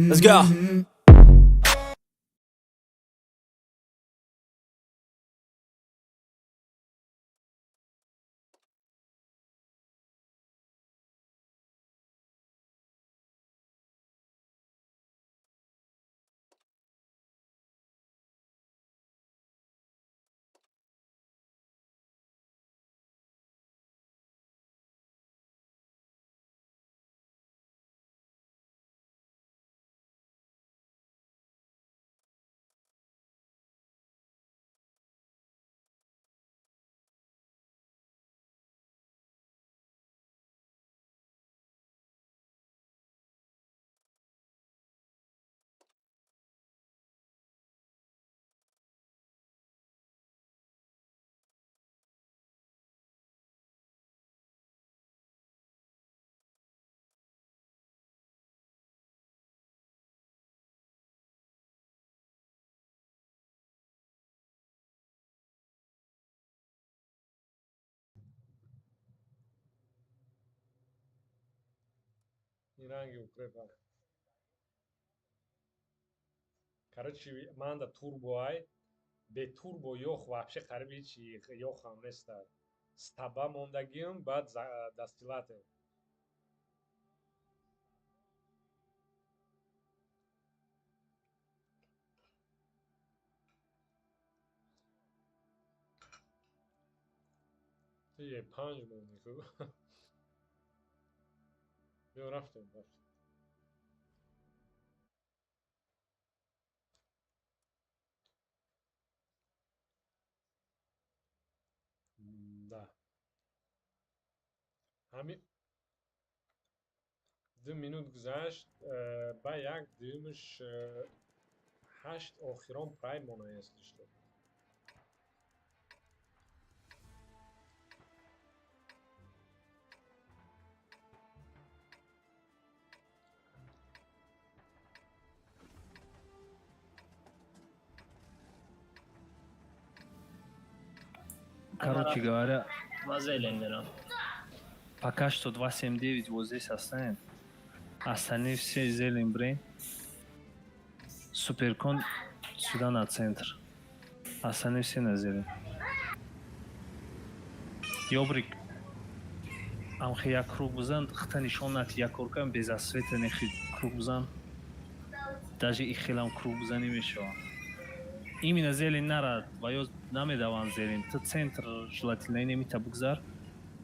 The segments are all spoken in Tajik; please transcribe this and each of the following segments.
Let's go. Ин ранги укрепа. Короче, манда турбо ай, бе турбо ёх вообще қариб ҳичи ёхам неста. Стаба мондагиам, баъд дастилате. Е панҷ монди хуб. Биё, рафтем, рафтем. Да. Ҳами 2 минут гузашт, ба як дуюмаш ҳашт охирон прайм мона, если что. Короче говоря, Мазелен мерам. Пока что 2.79 вот здесь оставим. Остальные все зелень брейн. Суперкон сюда на центр. Остальные все на зелень. Ёбрик. Амхи як круг бузан, хта нишон нати, як коркам без освета нехи круг бузан. Даже и хелам круг бузани мешава. Именно зелень нара, ва ё намедаванд зелень. Ту центр желательно немита бугзар.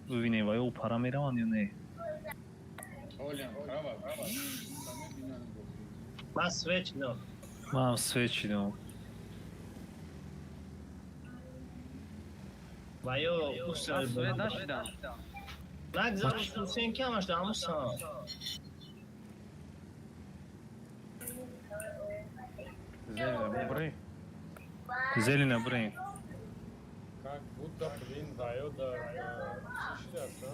Бибинем, ва ё пара мераванд ё не. Толям права, Ман свеч дам. Ман свечи дам. Ва ё усел. Свет нашидам. Нагзар, Ҳусейн камаш дамусан. Зелена, бри. Зелена брейн. Как будто, блин, даё да чӣ шидаст, а?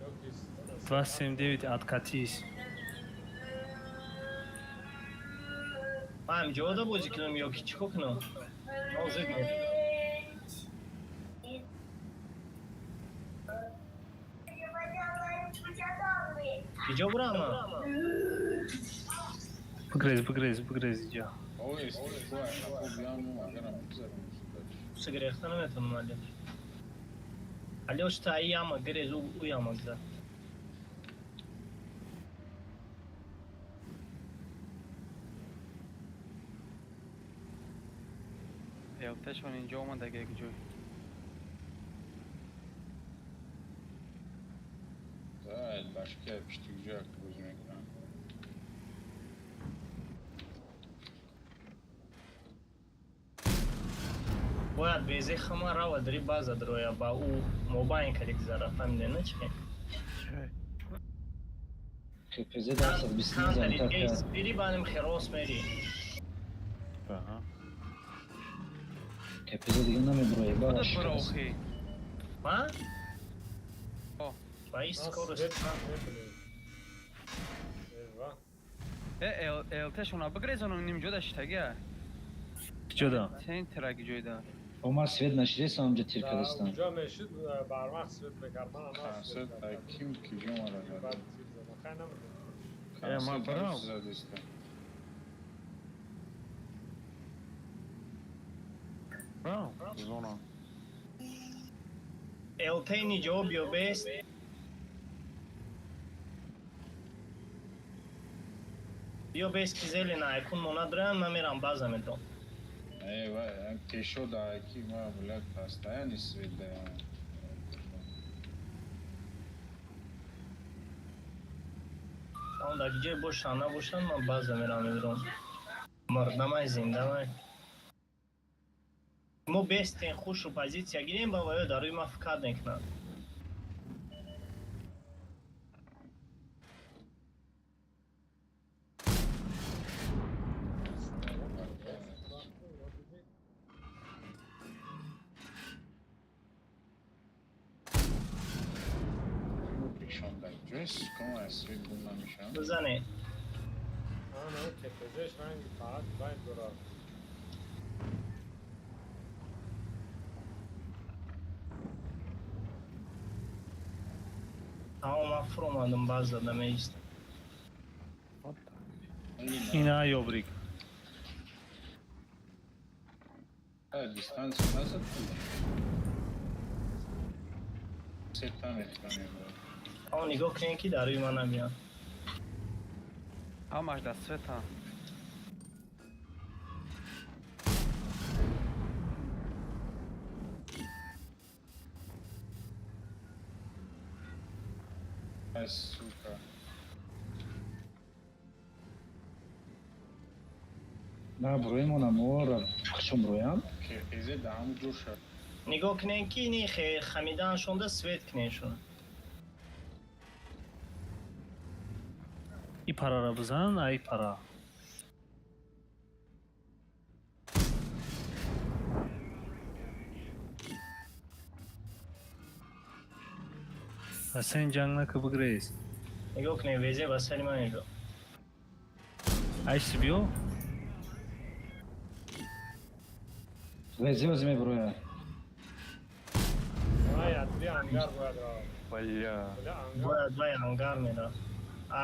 Ёки 279, откатись. Ман ҳам ҷода бозӣ кунам ё ки чӣ кор кунам? Ман уже киҷо бурам ман? Бигрез, бигрез, бигрез иҷа. Ой, истифоа, хоб биям, агарам бигзарам. Гирехта наметавонам, али. Али, ошта ай яма гирез, ӯ яма гузар. ЛТшон инҷо омадаги як ҷой. Да, башка пишти ҷо бозӣ мекунам. Бояд безе хама рава дри база дроя ба ӯ мобайн кади гузара, фаҳмиде на чи? КПЗ дарсад 29 Камтари так. гейс бири баним херос мери. Ага. КПЗ дига намеброи ба. Худат бура охи. Ма? О. Ба и Ман скорость. свет мебинем. Эва. Э, ЛТшона бигрезонам, нимҷода шитагия. Киҷода? Центра ҷойда. Ма свет нашидесам, ҳамҷа тир кардастам. Уҷа мешид, барвақт свет мекард. Ман ама Концерт ай ким ки ҷо мара зад. Баъд тир задам. Хай, намедонам. Э, ма Концерт брав. задиста. Брав, зона. ЛТ ниҷо биё бест. Биё бест ки зелена айкун мо надорам, ман мерам база медом. Э, вай, пешо да ки ма, блядь, постоянно свет да. Он дар ҷое бошанд набошанд, ман база мерам медорам. Мардамай, зиндамай. Мо бестен хушу позитсия гирем, ба ваё дар рӯи ман фикр мекунанд. Пешон да ҷой сука свет бун намешам. Бизане. Ана КПЗш ранги фақат байн дорад. Тамом, ман фуромадам, база да меистам. Ина ёбрик. Дистанция назад. Сета метавонем. Он нигоҳ кунем ки дар рӯи ман намеяд. Ҳамаш дар света. Ай, сука. На броемона, мора хушум броям. КПЗ да ҳамун ҷоша. Нигоҳ кунем ки ини хамидааншонда свет кунемшон. И парара бизан, ай пара. Ҳасен, ҷанг нака, бигрез. Нигоҳ кунем, везе ба сари ман мебиёд. Айси, биё. Везе ози меброя. Ай, атри ангар бояд равад. Бля. Бля, ангар. Бояд вай ангар мерафт.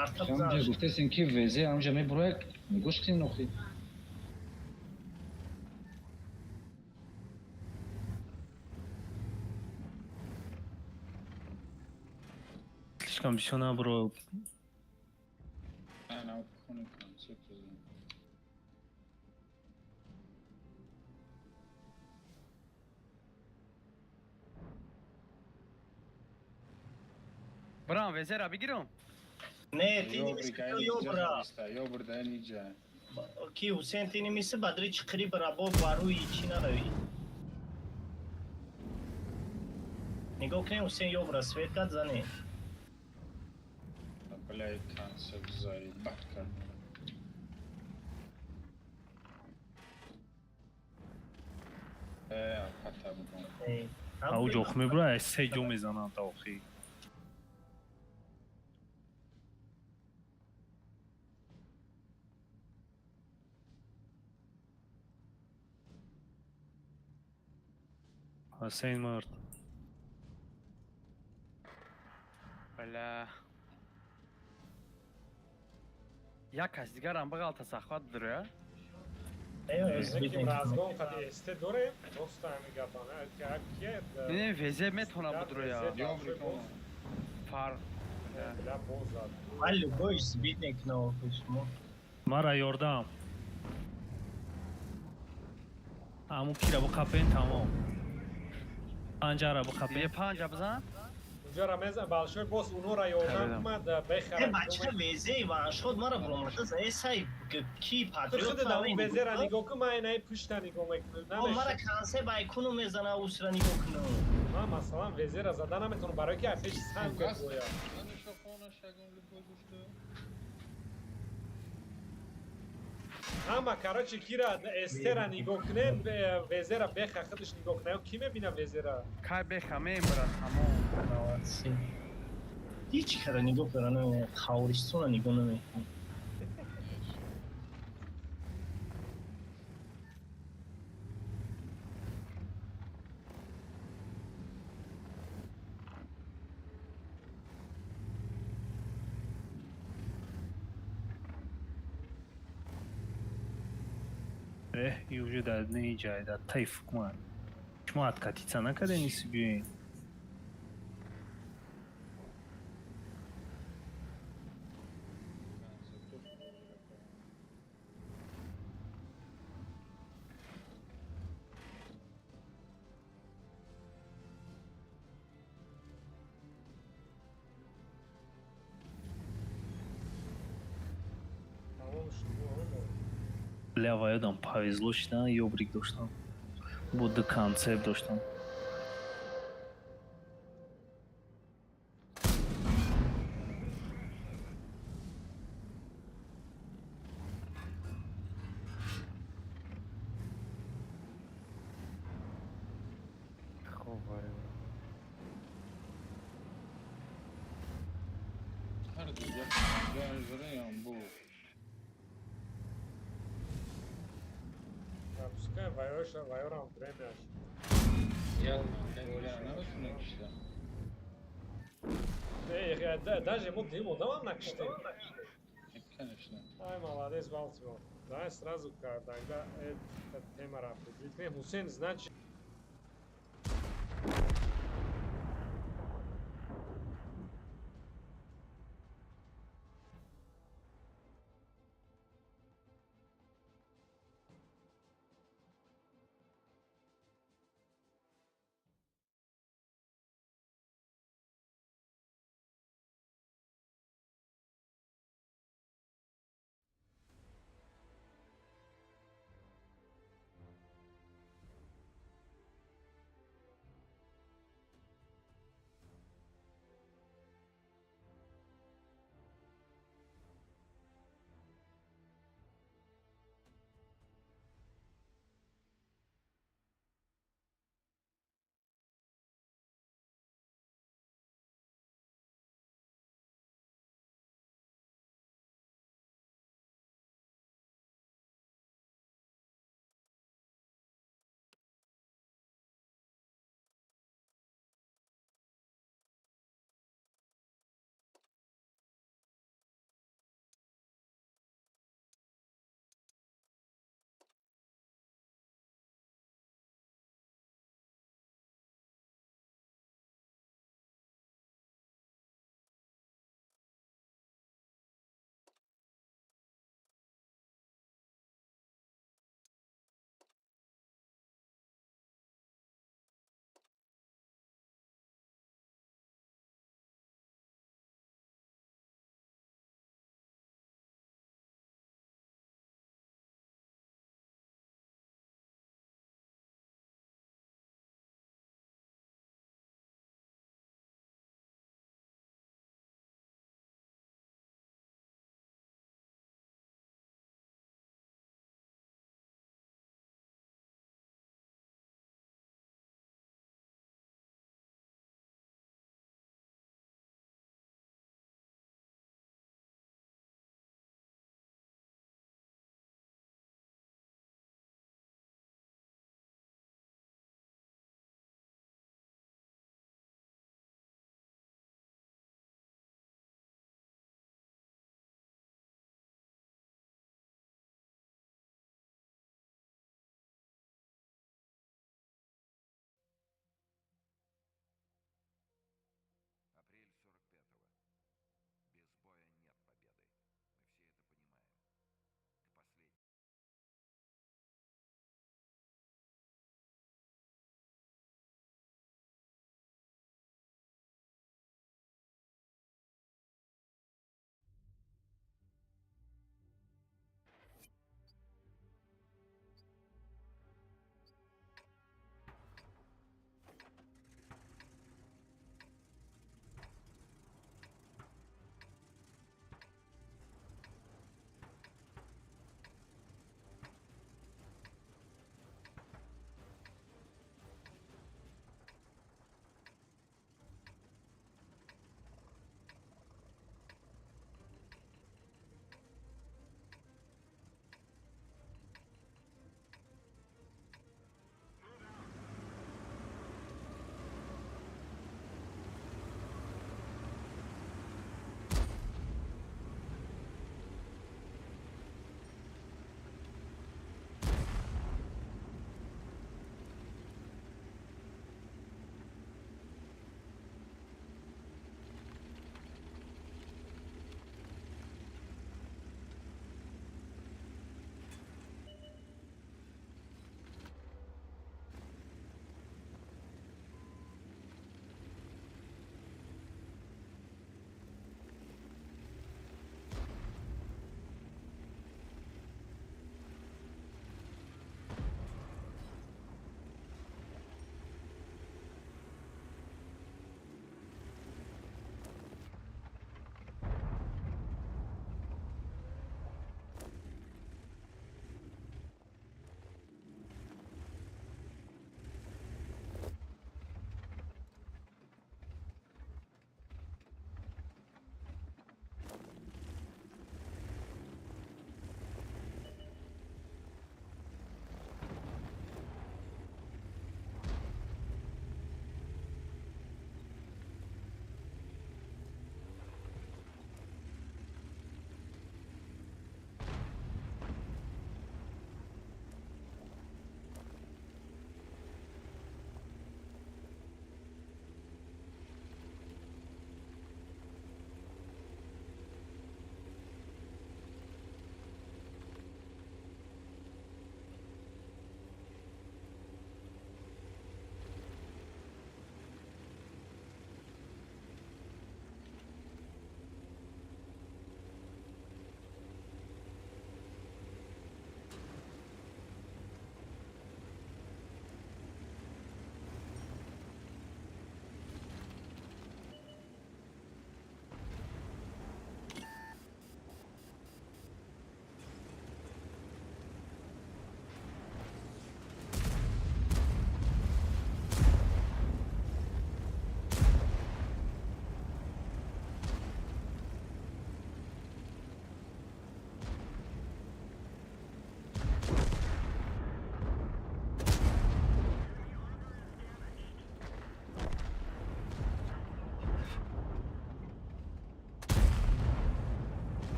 Арта Ҳамҷа бизан. гуфтесем ки везе ҳамҷа меброя, нигоҳ кунем охи. Слишком бисёр набро. Ана куни концерт зад. Брам, везера бигирам. Не, ти Ёбри нимиси ка ёбра. Ёбр да ниҷа. Ки Ҳусен, ти нимиси бадри чиқири бара бо барӯи чӣ наравӣ. Нигоҳ кунем, Ҳусен ёбра свет кард, зане. Бля, концерт заебать кард. Э, апата бугон. Э, Ау ҷох мебура, ай се ҷо мезананд охи. Ҳасен мард. Бля. Як кас дигарам бағалта захват бидуря. Э, свет Ки мекунем. разгон қади СТ дорем, роста ҳами гапана. Ки ки Не, везе метавона бидуря. Ёбри кон. Фар. Бля, боз зад. Вай любой свет мекуна охи шумо. Мара ёрдам. Аму кира биқапен, тамом. Панҷара Диге биқапен. панҷа бизан. Унҷара мезан большой босс унора ёрдам Харидам. кумад Э, бехара. бача, везе ваншот мара бромада за эсай ки Ту патриот. худ да он везера нигоҳ кун, ман инаи пушта нигоҳ мекунам. О, мара Намешавад. кансе байкуну мезана, усра нигоҳ кунам. Ман масалан везера зада наметавонам, барои ки аз пеши санг мебояд. Намеша хона шагон любой гушта. Ҳама, короче, кира эстера нигоҳ кунем, везера беха худаш нигоҳ кунем. Ки мебина везера? Кай беха мембарад, тамом. Молодцы. Ҳеҷ кара нигоҳ кара намекунам. Хавристона нигоҳ намекунам. Э, и уже дар не ҷай, дар таи фукман. Шумо откатиться накардем иси биёен. Тамом шуд. Бля, ваёдам повезло шидан, ёбрик доштам. Бо ду концепт доштам. Хоб, ваё. Ҳар ду як ҷои бу. Пускай вайоша вайорам времяш. Як наметуна кишта. Даже мо дим одамам накиштем. Конечно. Ай, молодец, Балтимор. Давай сразу, когда эта тема определить. Хусейн, значит,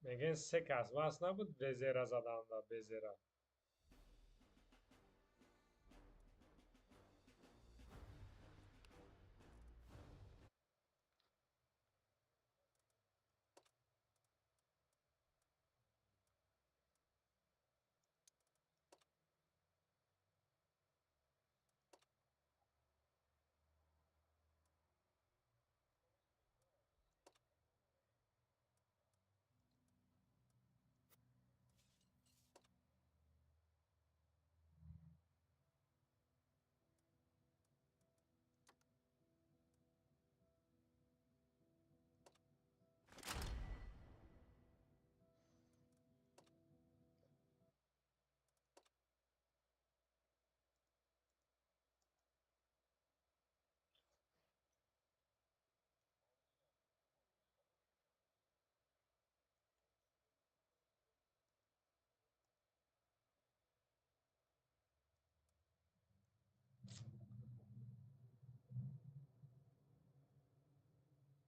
Мегӯян, се кас бас набуд безера заданда безера.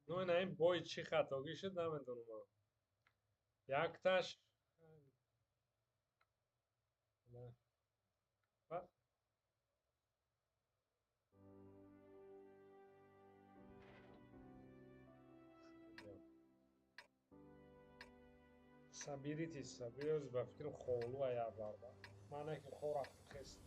Ну, ина ин бой чӣ хатогӣ шуд, намедонам. Якташ Соберитесь, соберётесь, ба фикрам холу ая барба. Ман ки хор рафтам хест.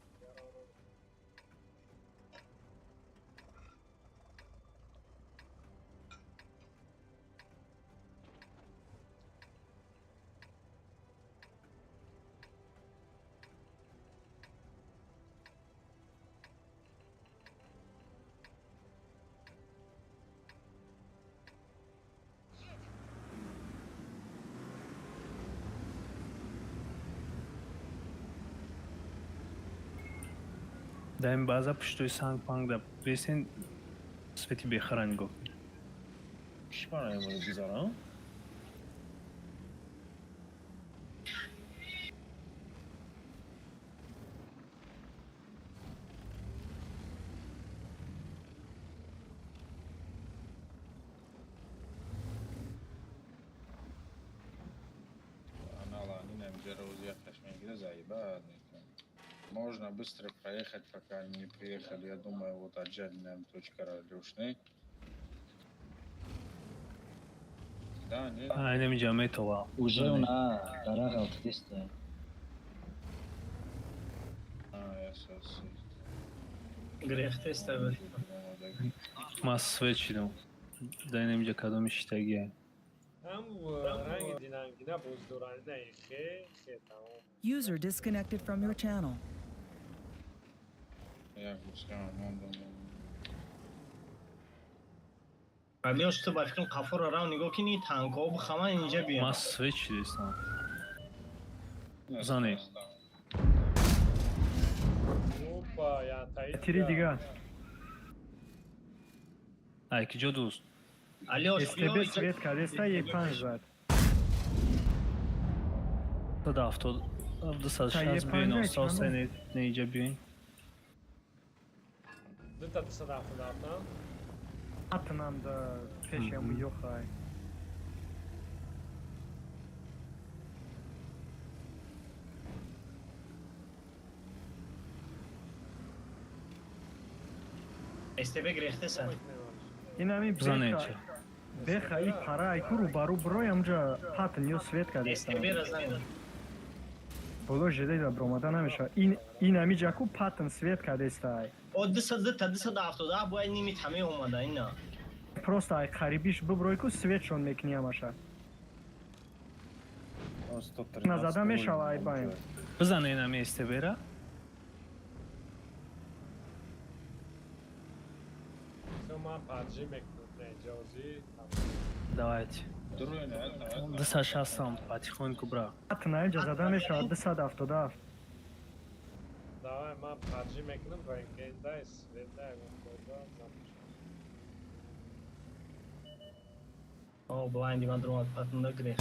Дар ин баъза пуштои санг панг да бесен свети бехара нигоҳ кунед. Чӣ маъное гузарам? Можно быстро проехать, пока они не приехали. Я думаю, вот отжали, наверное, точка Лешны. Да, нет? А, инамиҷа метова. Уже она дорога алтиста. А, я сейчас... Грехтеста буд. Ман свет шидам. Дар инамиҷа кадоми шитагия. Ҳам ранги динангина боздоранина хе хе тамом. User disconnected from your channel. Я Алёш, ту ба фикрам қафоро рав нигоҳ кини, танкҳо бихама инҷа биён. Ман свет шидистам. Зане. Опа, я таид. Тири дига. Ай, ки ҷо дӯст? Алёш, СТБ свет кардеста, Е5 зад. 170 260 биёин, оста оста не иҷа биёин. Дута 277. Атнам да пешам ёхай. СТБ грехтеса. Инами Бизанед ча. Беха и пара айку рубару брой амҷа патн ё свет кардеста. СТБ ра занед. Боло жедай да бромада намешава. Ин инами ҷаку патн свет кардеста. О 200 277 бояд ними таме омада ина. Просто ай қарибиш биброй ку светшон мекни ҳамаша. Назада мешава ай байн. Бизане инами СТБ-ра. Всё, ман паджи мекунам, не ҷози. Давайте. 260 потихоньку бра. Патн айҷа зада мешава 277. Давай, ман паджи мекунам, рентгендай, светдай, кода замуш. О, блайнди ман дромад патнда грех.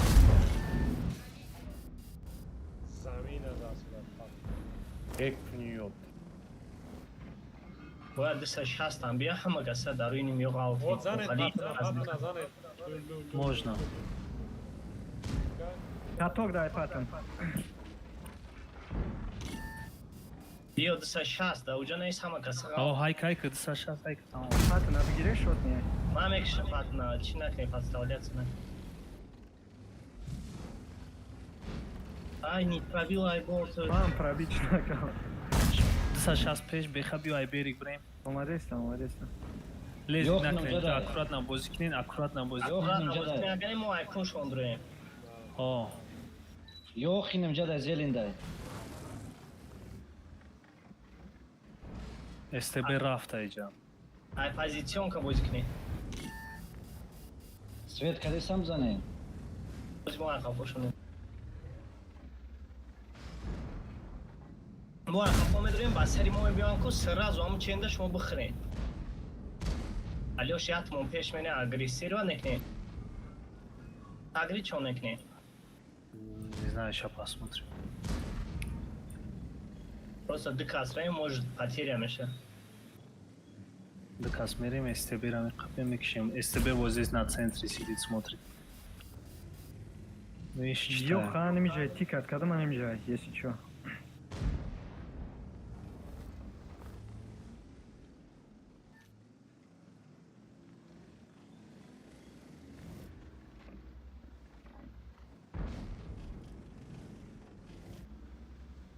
Замин аз асурат пат. Экниёт. Бояд 260 ам бия ҳама каса дар рӯи ними Вот ғалти. занед патна, патна занед. Можно. Каток дай патон. Биё 260 да, уҷа нест ҳама кас. О, ҳайк, ҳайк, 260 ҳайк, тамом. Патона бигире шот не. Ман мекушам патона, чӣ накунем, подставляться на. Ай, не пробил ай борт. Ман пробить накам. 260 пеш беха биё ай берег бирем. Омадестам, омадестам. Лез накунед, аккуратно бозӣ кунед, аккуратно бозӣ. Аккуратно бозӣ кунед, агар мо ай куншон дуроем. О. Ёхинам ҷада зелиндай. СТБ рафта иҷа. Ай позиционка бозӣ кунед. Свет кадесам зане? Боз мо ай қафошонем. Мо ай қафо медурем, ба сари мо мебиён ку сразу ҳамун ченда шумо бихӯред. Алёш ятмон пеш мене агрессирова некне. Агри чо некне? Не знаю, ща посмотрим. Просто ду кас раем, может потеря меша. Ду кас мерем, СТБ ра меқапем, мекишем. СТБ вот здесь на центре сидит, смотрит. Ну, ещё читаю. Ёха, намиҷай, тикат, кадом намиҷай, если чё.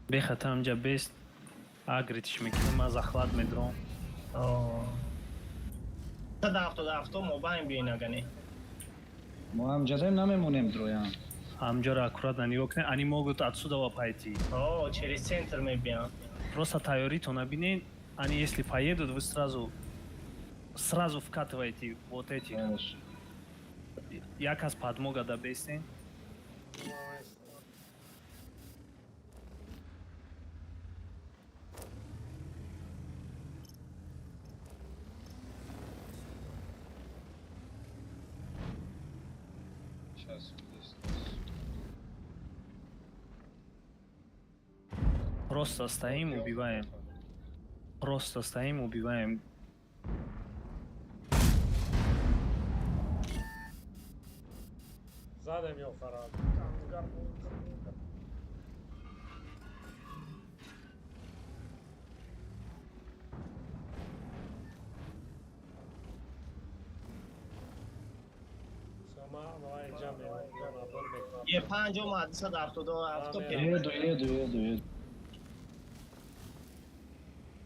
Беха там ҷа бест агритиш мекунем, ман захват медром. 177 мо баем биёин агане. Мо ҳам ҷадаем намемонем дроям. Ҳамҷоро аккуратно нигоҳ кунед, они могут отсюда пойти. О, через центр мебиям. Просто тайёритона бинед, они если поедут, вы сразу вкатываете вот этих. Як аз подмога да бестен. Просто стоим, убиваем. Просто стоим, убиваем. Задам ё фарад. Е панҷ омад, 277. Еду, еду, еду, еду.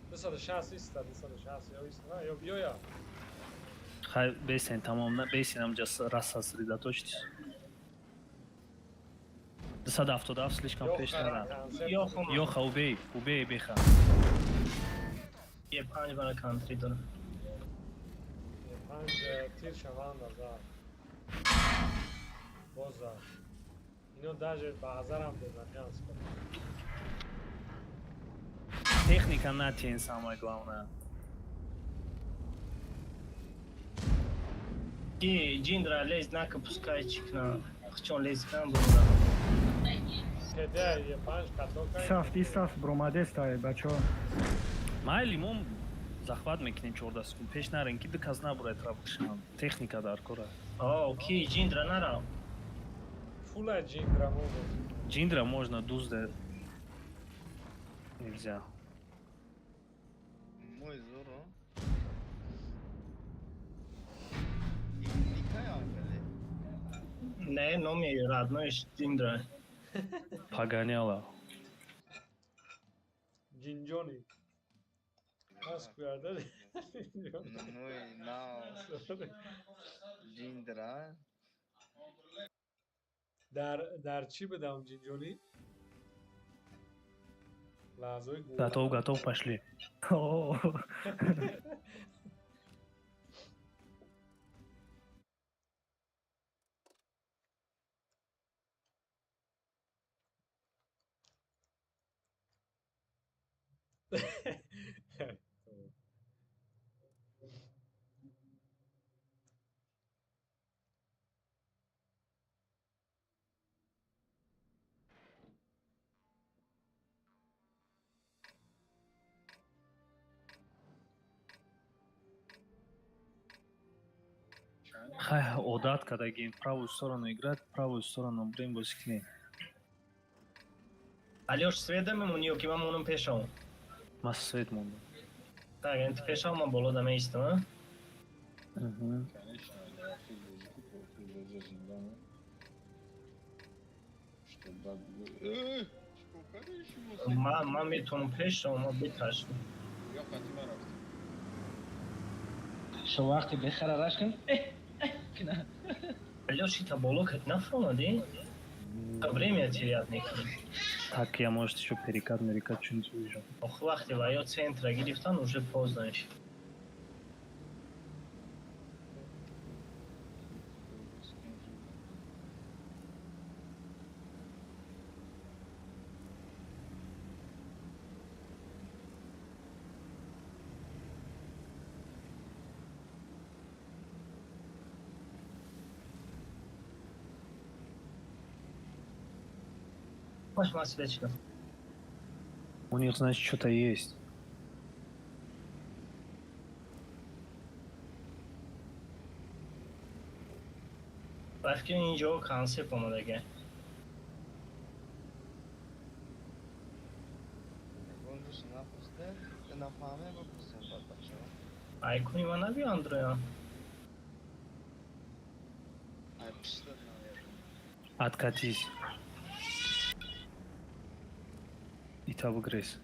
260 иста, 260 ё иста, ё биёя. Хай, бесен, тамом, бесен, ҳамҷа раз сосредоточьтесь. 277 слишком пеш нара. Ёха, убей, убей, беха. Е панҷ бара кантри дора. Е панҷ тир шаванда за. Боза. Ино даже ба азарам доданд, янско. Техника на тень самое главное. Ки ҷиндра лез нака пускай чикна. Хчон лез кан бурда. Седе е панҷ катока. Сафт, исаф, бромадестай, бачо. Майли мо захват мекунем 14 секунд. Пеш нарен ки ду кас набурад рабушан. Техника дар кора. О, ки ҷиндра нара. Фула ҷиндра мо. Ҷиндра можно дузда. Нельзя. Мой Зоро. Не, номи родной Ҷиндра. Погоняла. Ҷинҷони. Москва, да? Ну и на Ҷиндра. Дар чӣ будам Ҷинҷони? Готов, готов, пошли. Хай, одат кардагим правую сторону играть, правую сторону будем бозӣ кунем. Алёш, свет а мемонӣ ё ки ман монам пешам? Ман свет мондам. Так, ин пешам, ман боло да меистам, а? Мгм. Конечно, да, охир бозӣ ку, охир бозӣ зинда мо. Что бад. Чикор кардӣ шумо? Ман метавонам пешам, ман биташам. Ё қати ман рафтем. Шо вақте бехара раш кун. Алёш, ита боло кат нафромадӣ? Время терять мекунӣ. Так, я, может, ещё перекат, мерекат, что-нибудь увижу. Ох, вақте ва ё центра гирифтан, уже поздно мешавад. Бош, ман свет шудам. У них, значит, что-то есть. Ба фикри инҷо консепт омадага. Ягон напурсиде, нафаҳме, бипурсем баъд бачаҳо. Айкони ман набиё, Андроя. Ай пишта, наверное. Откатись. Ита выгрыз.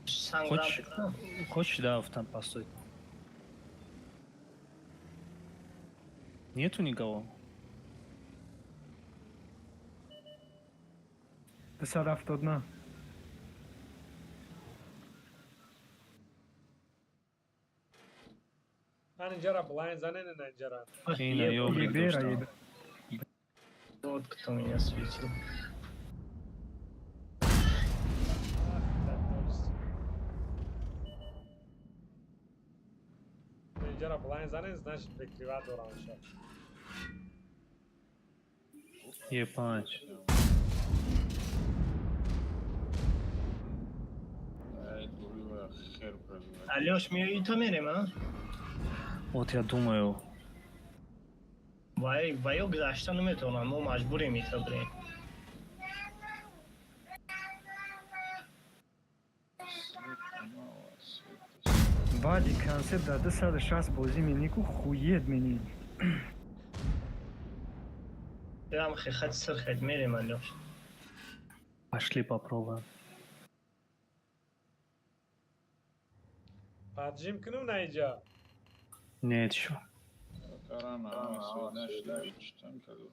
Санг. Хочешь, хочешь, да, в там постой. Нету никого? 271. Ман инҷара блайн занен, на инҷара. Ина, ёбрик Ебера, доштам. ебера. Вот кто меня светил. Ах, дадост. Инҷара блайн занен, значит, прикрывать дорам шад. Е5. Ай, дури ва хер пробивать. Алёш, меои то мерем, а? Вот я думаю, Вай, ваё гузашта наметавонам, мо маҷбурем ита бирем. Света мало, света. Баъди концепт дар 260 бозӣ менӣ ку, хуед менӣ. Прям хехат сирхет мерем, Алёш. Пошли попробуем. Поджим кунум на инҷа? Нет еще. Пока рано, ама свет нашли, читам каду.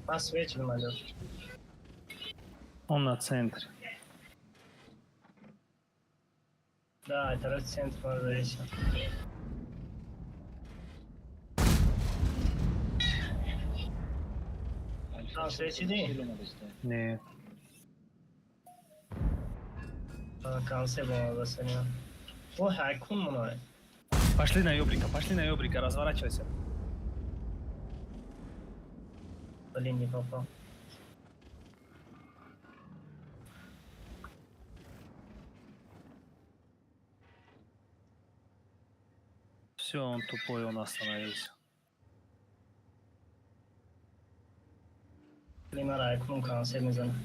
Ман свет шудам, Алёш. Он на центре. Да, тарафи центр мара дареса. Там свет шидӣ? Не. Консепт омада саня. О, ҳайкун монай. Пошли на ёбрика, пошли на ёбрика, разворачивайся. Блин, не попал. Все, он тупой, он остановился. Блин, мара айкун консепт мезанам.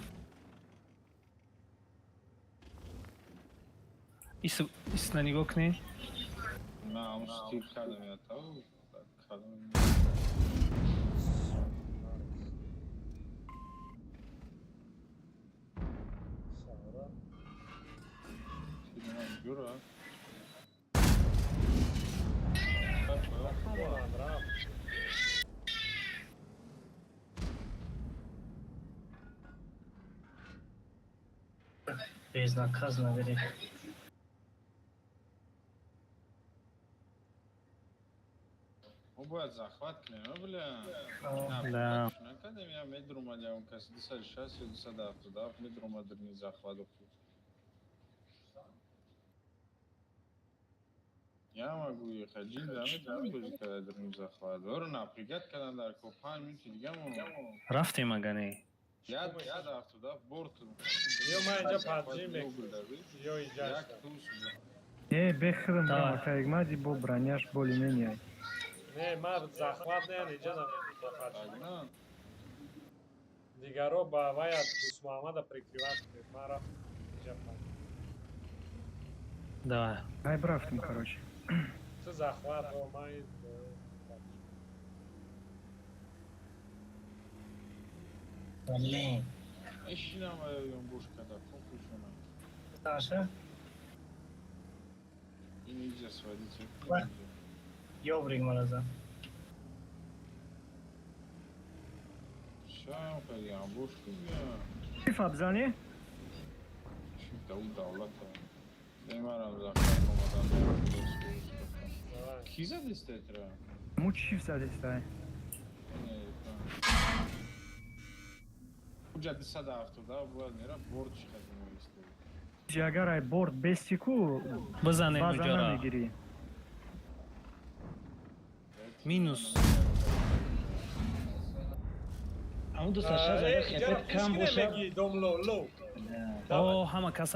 Ис на него к ней. На, он стиль кардам я тау, кардам. Сара. Тир ман гюра. Роман, рафт. Безнаказанно гирифт. Мо бояд захват кунем, а, бля. Да. Накардем, я медромад, я он кас 260 ё 277 медромад, ни захват. Я могу ехать. Ҷин наметавонад бозӣ карда дар захват. Оро напрягать кардан дар ко 5 минути дига мо. Рафтем агане. Яд яд 77 борт. Ё ман инҷа паджи мекунам, ё инҷа. Як туз. Не, бехудам Давай. брам, каигмади бо броняш более-менее. Не, ман захват не, инҷа намепаджи. Погнал. Дигаро ба вая Дусмуҳаммада прикрывать кунед. Ман рафтам инҷа паджи. Давай. Ай, брафтем, короче. Ту захват, о, ман паджи. Блин. Ишинам ё бош када похушона. Саша? Ин иҷа с водитель. Ёврик мараза. Шам кадиам бош куням. Чифа бзани? Чи дау давлата. Немарам захват омадан. Давай. Ки задистетра? Му чиф задистай. Уҷа 270 бояд мера борт чихад меистод. Агар ай борт бести ку, Бизанем база уҷара. намегирӣ. Минус. Ҳамун 260 агар Инҷаро хетет кам пуш боша. мегӣ, домло лоу. О, ҳама каса.